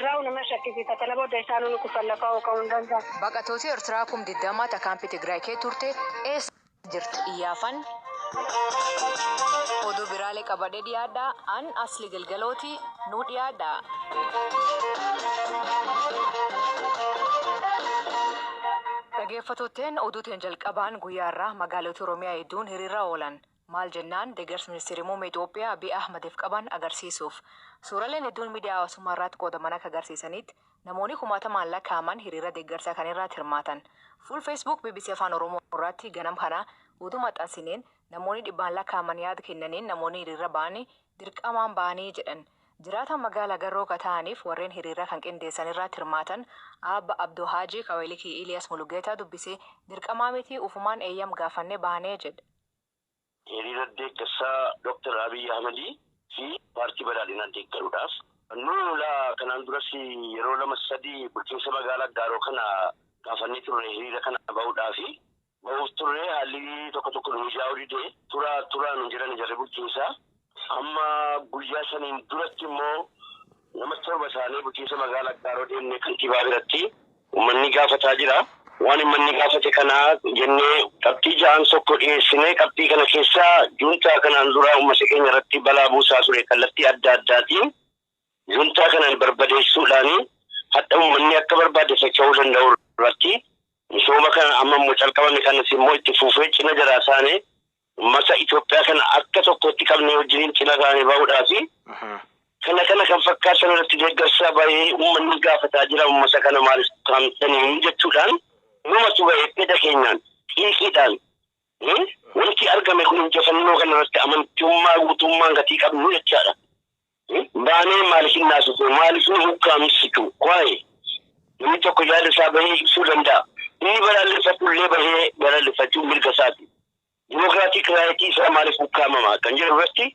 Carraa nama shakkisiisa. Kana booda isaanuu nu kufan lafaa ka'uu hin danda'an. Baqattoota Eertiraa 20,000 ta kaampii Tigraay kee turte eessa jirti iyyaafan. Oduu biraalee qabadhee dhiyaadhaa an Asli Galgalooti nuu dhiyaadhaa. Dhaggeeffattootteen oduutiin jalqabaan guyyaa irraa magaalota Oromiyaa hedduun hiriira oolan. Maal jennaan deeggarsa ministeerri muummee Itoophiyaa Abiy Ahmediif qaban agarsiisuuf. Suuraaleen hedduun miidiyaa hawaasummaa irratti qoodaman akka agarsiisanitti namoonni kumaatamaan lakkaa'aman hiriira deeggarsaa kan irratti hirmaatan. Fuul Facebook BBC Afaan Oromoo irratti ganam kana oduu maxxansineen namoonni dhibbaan lakkaa'aman yaada kennaniin namoonni hiriira ba'anii dirqamaan ba'anii jedhan. Jiraatan magaalaa Garroo ka ta'aniif warreen hiriira kan qindeessan irratti hirmaatan Abba Abduu Haajii Kaweelikii Iliyaas Mulugeetaa dubbisee dirqamaa miti ufumaan eeyyam gaafannee baanee jedhe. Hiriira deeggarsaa Dr. Abiy Ahmedii fi paartii badhaadhinaa deeggaruudhaaf. Nuula kanaan duras yeroo lama sadii bulchiinsa magaalaa Gaaroo kana gaafannee turre hiriira kana bahuudhaafi. Bahuuf turre haalli tokko tokko nu mijaa'uu didee turaa turaa nu jedhan jarri bulchiinsaa. Amma guyyaa saniin duratti immoo nama 7 isaanii bulchiinsa magaalaa Gaaroo deemnee kantiibaa biratti uummanni gaafataa jira. Waan uummanni gaafate kana jennee qabxii 6 tokko dhiyeessinee qabxii kana keessaa juuntaa kanaan dura uummata keenya irratti balaa buusaa ture kallattii adda addaatiin juuntaa kanaan barbadeessuudhaani hadha uummanni akka barbaade socho'uu danda'u irratti misooma kana amma immoo calqabame kanas immoo itti fufee cina jaraa isaanii uummata Itoophiyaa kana akka tokkotti qabnee wajjiniin cina isaanii bahuudhaafi kana kana kan fakkaatan irratti deeggarsa baay'ee uummanni gaafataa jira uummata kana maaliif kaamtanii jechuudhaan numatu bahee fedha keenyaan xiiqiidhaan wanti argame kun injifannoo kana irratti amantummaa guutummaan gatii qabnu jechaadha. Baanee maaliif hin naasutu maaliif nu hukkaamsitu waa'ee namni tokko yaada isaa bahee ibsuu danda'a. Inni balaaleffatu illee bahee balaaleffachuu mirga isaati. Dimokiraatik raayitii isaa maaliif hukkaamama kan jedhu irratti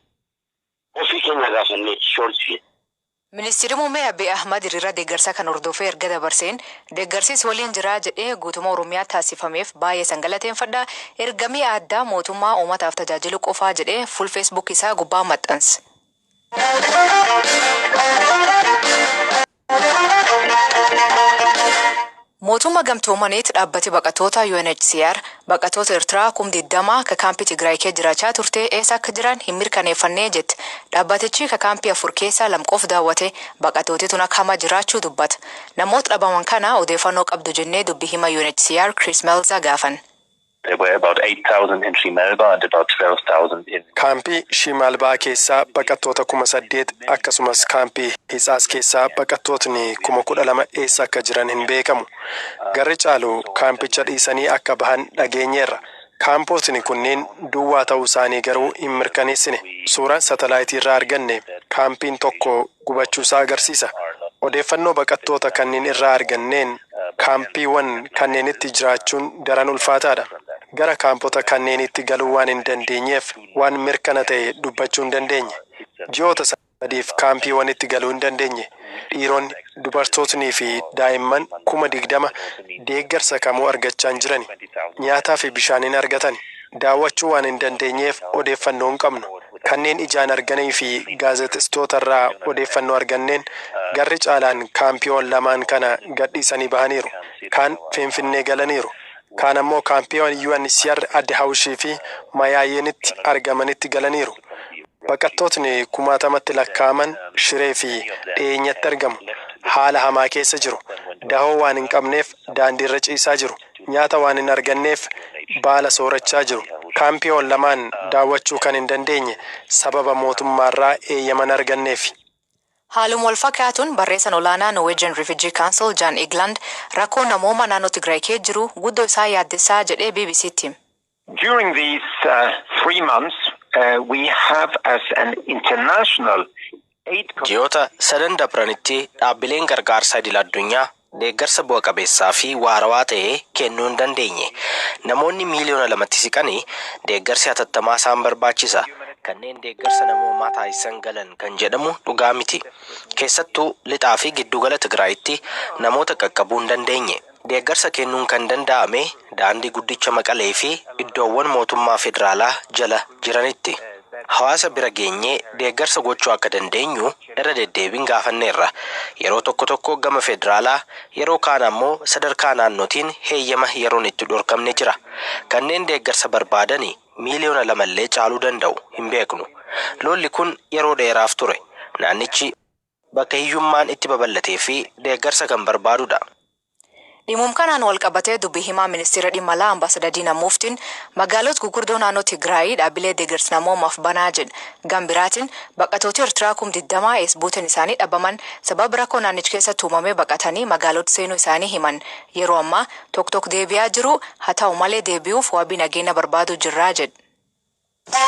ofii keenya gaafannee shoolchine. Ministeerri muummee Abiy Ahmad hiriira deeggarsaa kan hordofee erga dabarseen deeggarsis waliin jiraa jedhee guutummaa Oromiyaa taasifameef baay'ee san galateeffadha. Ergamii addaa mootummaa uummataaf tajaajilu qofaa jedhee fuul Facebook isaa gubbaa maxxanse. Mootummaa gamtoomaniitti dhaabbati baqattoota UNHCR baqattoota Eertiraa 20,000 ka kaampii Tigraay keessa jiraachaa turte eessa akka jiran hin mirkaneeffannee jette. Dhaabbatichi ka kaampii 4 keessaa 2 qofa daawwate baqattooti tun akka hamaa jiraachuu dubbata. Namoota dhabaman kana odeeffannoo qabdu jennee dubbii hima UNHCR Chris Melza gaafan. There were about 8,000 in Shimelba and about 12,000 in Kaampii Shimalbaa keessaa baqattoota 8,000 akkasumas kaampii Hitsaas keessaa baqattootni 12,000 eessa akka jiran hin beekamu. Garri caalu kaampicha dhiisanii akka bahan dhageenyeerra. Kaampootni kunneen duwwaa ta'uu isaanii garuu hin mirkaneessine. Suuraan satalaayitii irraa arganne kaampiin tokko gubachuusaa agarsiisa. Odeeffannoo baqattoota kanneen irraa arganneen kaampiiwwan kanneenitti jiraachuun daran ulfaataadha. Gara kaampota kanneenitti galuu waan hin dandeenyeef waan mirkana ta'e dubbachuu hin dandeenye. Ji'oota 3f kaampiiwwanitti galuu hin dandeenye. Dhiironni, dubartootnii fi daa'imman 20,000 deeggarsa kamuu argachaa hin jirani. Nyaataa fi bishaan hin argatan. Daawwachuu waan hin dandeenyeef odeeffannoo hin qabnu. Kanneen ijaan arganii fi gaazexeessitoota irraa odeeffannoo arganneen garri caalaan kaampiiwwan lamaan kana gadhiisanii bahaniiru. Kaan Finfinnee galaniiru. Kaan ammoo kaampiiwwan UNHCR Addi Hawushii fi Mayaayeenitti argamanitti galaniiru. Baqattootni kumaatamatti lakkaa'aman Shiree fi dhiyeenyatti argamu. Haala hamaa keessa jiru. Dahoo waan hin qabneef daandiirra ciisaa jiru. Nyaata waan hin arganneef baala soorachaa jiru. Kaampiiwwan lamaan daawwachuu kan hin dandeenye sababa mootummaarraa eeyyaman arganneef. Haaluma wal fakkaatuun barreessan olaanaa Norwegian Refugee Council Jan Egeland rakkoo namooma naannoo Tigraay keessa jiru guddoo isaa yaaddessaa jedhee BBCtti hime. During these 3 months, we have as an international aid Ji'oota sadan dabranitti dhaabbileen gargaarsa idil addunyaa deeggarsa bu'a qabeessaa fi waarawaa ta'e kennuu hin dandeenye. Namoonni miiliyoona 2tti siqanii deeggarsi hatattamaa isaan barbaachisa. Kanneen deeggarsa namoomaa taasisan galan kan jedhamu dhugaa miti. Keessattuu lixaa fi giddugala Tigraayitti namoota qaqqabuu hin dandeenye. Deeggarsa kennuun kan danda'ame daandii guddicha Maqalee fi iddoowwan mootummaa federaalaa jala jiranitti. Hawaasa bira geenyee deeggarsa gochuu akka dandeenyu irra deddeebiin gaafanneerra. Yeroo tokko tokko gama federaalaa, yeroo kaan ammoo sadarkaa naannootiin heeyyama yeroon itti dhorkamne jira. Kanneen deeggarsa barbaadani miiliyoona 2llee caaluu danda'u, hin beeknu. Lolli kun yeroo dheeraaf ture. Naannichi bakka hiyyummaan itti babal'atee fi deeggarsa kan barbaadudha. Dhimmuum kanaan wal qabatee dubbii himaa ministeera dhimma alaa Ambaasadar Diina Muftiin magaalota gurguddoo naannoo Tigraay dhaabbilee deeggarsa namoomaaf banaa jedha. Gama biraatiin baqattoota Eertiraa 20,000 ees buuteen isaanii dhabaman sababa rakkoo naannicha keessatti uumamee baqatanii magaalota seenuu isaanii himan. Yeroo ammaa tokko tokko deebi'aa jiru, haa ta'u malee deebi'uuf wabii nageenya barbaadu jirraa jedha.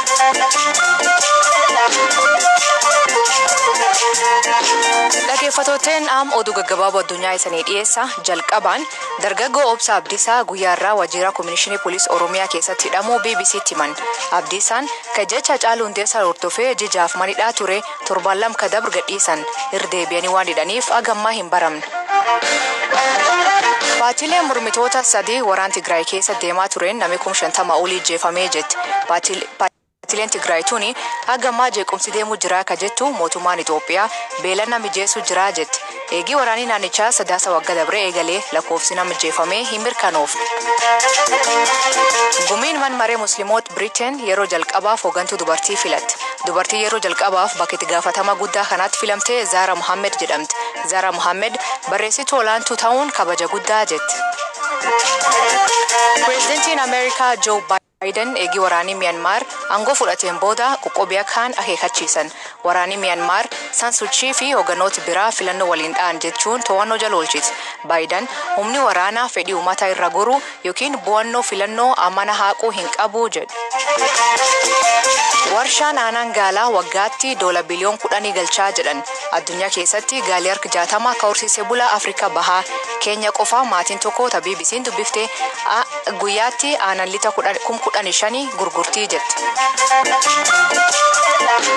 Dhaggeeffattooteen, am oduu gaggabaaboo addunyaa isanii dhiyeessa. Jalqabaan, dargaggoo Obsa Abdiisaa guyyaa irraa waajjira Komishinii Poolisii Oromiyaa keessatti hidhamuu BBCtti himan. Abdiisaan kan jecha Hacaaluu Hundeessaa hordofee jijaaf manidhaa ture torbaan 2 ka dabre gadhiisan, irra deebi'anii waan hidhaniif hagammaa hin baramne. Paartiileen mormitoota sadii waraan Tigraay keessa deemaa tureen namni 50,000 olii ajjeefamee jetti. Paartiileen Tigraay tuni hagammaa jeequmsi deemuu jira ka jettu mootummaan Itoophiyaa beelana mijeessuu jira jetti. Eegii waraanii naannichaa Sadaasa waggaa dabree eegalee lakkoofsi nama ajjeefamee hin mirkanoofne. Gumiin man maree Musliimoota Biriteen yeroo jalqabaaf hooggantuu dubartii filatte. Dubartii yeroo jalqabaaf bakka itti gaafatama guddaa kanaatti filamte Zaara Muhammed jedhamti. Zaara Muhammed barreessituu olaantuu ta'uun kabaja guddaa jetti. Pireezidantiin Ameerikaa Joo Baayiden eegii waraanii Miyanmaar aangoo fudhateen booda qoqqobii akkaan akeekkachiisan. Waraanni Miyanmaar San Suchii fi hoogganoota biraa filannoo waliin dha'an jechuun to'annoo jala oolchiti. Baayiden humni waraanaa fedhii uummataa irra goruu yookiin bu'annoo filannoo amana haquu hin qabu jedhu. Warshaan aanaan gaalaa waggaatti doola biliyoon 10 galchaa jedhan. Addunyaa keessatti gaalii harka 60 akka horsiisee bulaa Afrikaa Bahaa Keenya qofaa maatiin tokko ta BBC'n dubbifte guyyaatti aanan lita 15,000 gurgurtii jette.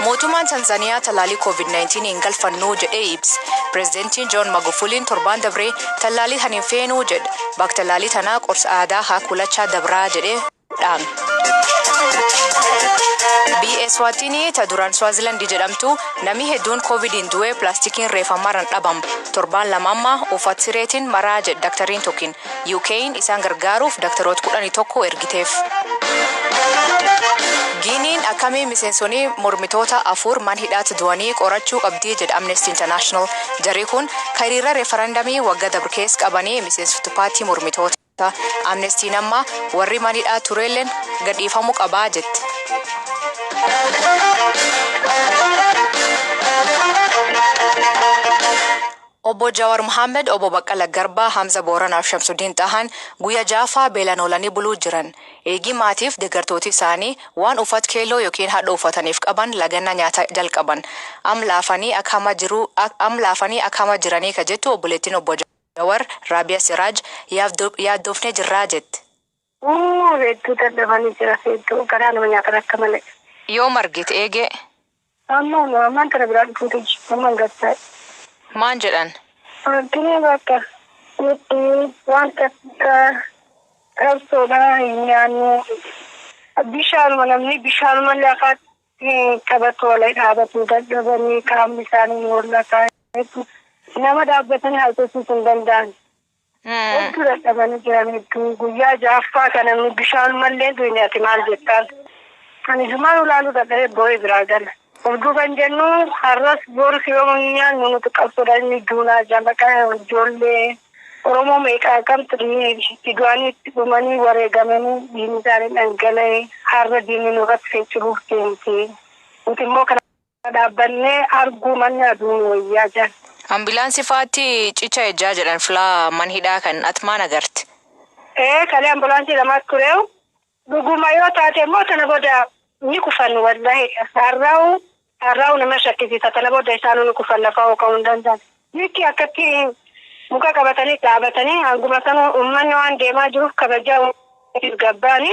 Mootummaan Tanzaaniyaa tallaalii COVID-19 hin galfannuu jedhee ibse. Pireezidantiin Joon Magufuliin torbaan dabree tallaalii kan hin feenuu jedhe. Bakka tallaalii tanaa qorsa aadaa haa kulachaa dabraa jedhee dhaame. Biyya Eswatini ta duraan Swaziland jedhamtu namni hedduun COVIDiin du'ee pilaastikiin reeffamarraan dhabam. Torbaan 2 amma uffata sireetiin maraa jedhe daktariin tokkin. UK'n isaan gargaaruuf daktaroota 11 ergiteef. Giiniin akkamii miseensonni mormitoota afur man hidhaatti du'anii qorachuu qabdii jedha Amnesty International. Jarri kun hiriira referendamii waggaa dabre keessa qabanii miseensota paartii mormitoota. Amnestiin amma warri man hidhaa tureelleen gadhiifamuu qabaa jetti. Obbo Jawar Mohammed, Obbo Baqqala Garbaa, Hamza Booranaaf Shamsuddin Xahan guyyaa ja'affaa beelaan oolanii buluu jiran. Eegii maatiif deeggartooti isaanii waan uffata keelloo yookiin hadha uffataniif qaban laganna nyaata jalqaban. Am laafanii akka hama jiranii ka jettu obboleettiin Obbo Jawar, Raabiyaa Siraaj, yaaddoofnee jirraa jetti. Hedduu dadhabanii jira, hedduu garaa nama nyaatan akka malee. Yoo margite eegee? Amma ammaan kana biraa dhufuutu jira, ammaan gattaa'e. Maan jedhan? Wanti bakka nuti wanta akka qabsoodhaa hin nyaannu, bishaanuma, namni bishaanuma lafaatti qabatu walii dhaabatu dadhabanii, qaamni isaanii hollataa, nama dhaabbatanii haasofsiisuu hin danda'an. Hedduu dadhabanii jiran, hedduu. Guyyaa ja'affaa kan namni bishaan mallee duunyaati maal jettaan. Ani jumaan ulaaluu dadhabee boo'ee biraa gala. Of duuban jennu har'as boris yoo nyaannu nuti qabsoodhaan inni duunaa jira. Maqaa ijoollee Oromoo meeqaa kamtu itti du'anii, itti dhumanii, wareegamanii, diinni isaanii dhangala'ee, har'a diinni nurratti finciluuf deemti. Nuti immoo kana dhaabbannee arguu manni aduun wayyaa jira. Ambilaansii fa'aatti cicha ejjaa jedhan filaa man hidhaa kan atmaan agarte. Ee, kalee ambulaansii lamaatti tureewu. Dhuguma yoo taate immoo tana booda ni kufan, wallahi har'aa'u har'aa'u nama shakkisiisa, tana booda isaanuu ni kufan, lafaa ka'uu hin danda'an. Miki akkatti muka qabatanii dhaabatanii hanguma sana uummanni waan deemaa jiruuf kabajaa gabbaani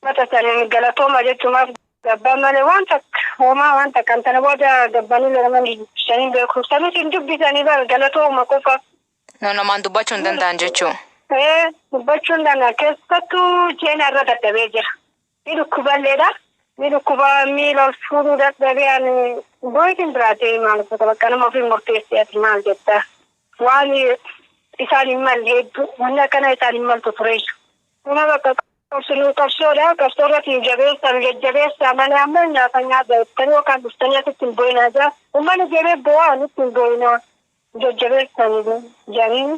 mata saniin galatooma jechuumaaf gabbaan malee waan takka homaa waan takka tana booda gabbanii nama shaniin beeku sanis hin dubbisanii bara galatooma qofa. No, namaan dubbachuu hin danda'an jechuun. Ee, dubbachuu hin danda'an, keessattuu jeena irra dadhabee jira. Ni dhukkuballeedha. Ni dhukkubaa miila ol fuudhuu dadhabee ani booyitiin biraa ta'e maal uffata bakka nama ofii murteessee ati maal jetta. Waan isaan hin malle hedduu wanni akkana isaan hin maltu tureessu. Nama bakka qabsinuu qabsoodha qabsoo irratti nu jabeessaa nu jajjabeessaa malee amma nyaata nyaata jettanii yookaan dhuftanii asitti hin boo'inaa jira. Uummanni jedhee bo'aa nutti hin boo'inaa jajjabeessanii jedhanii.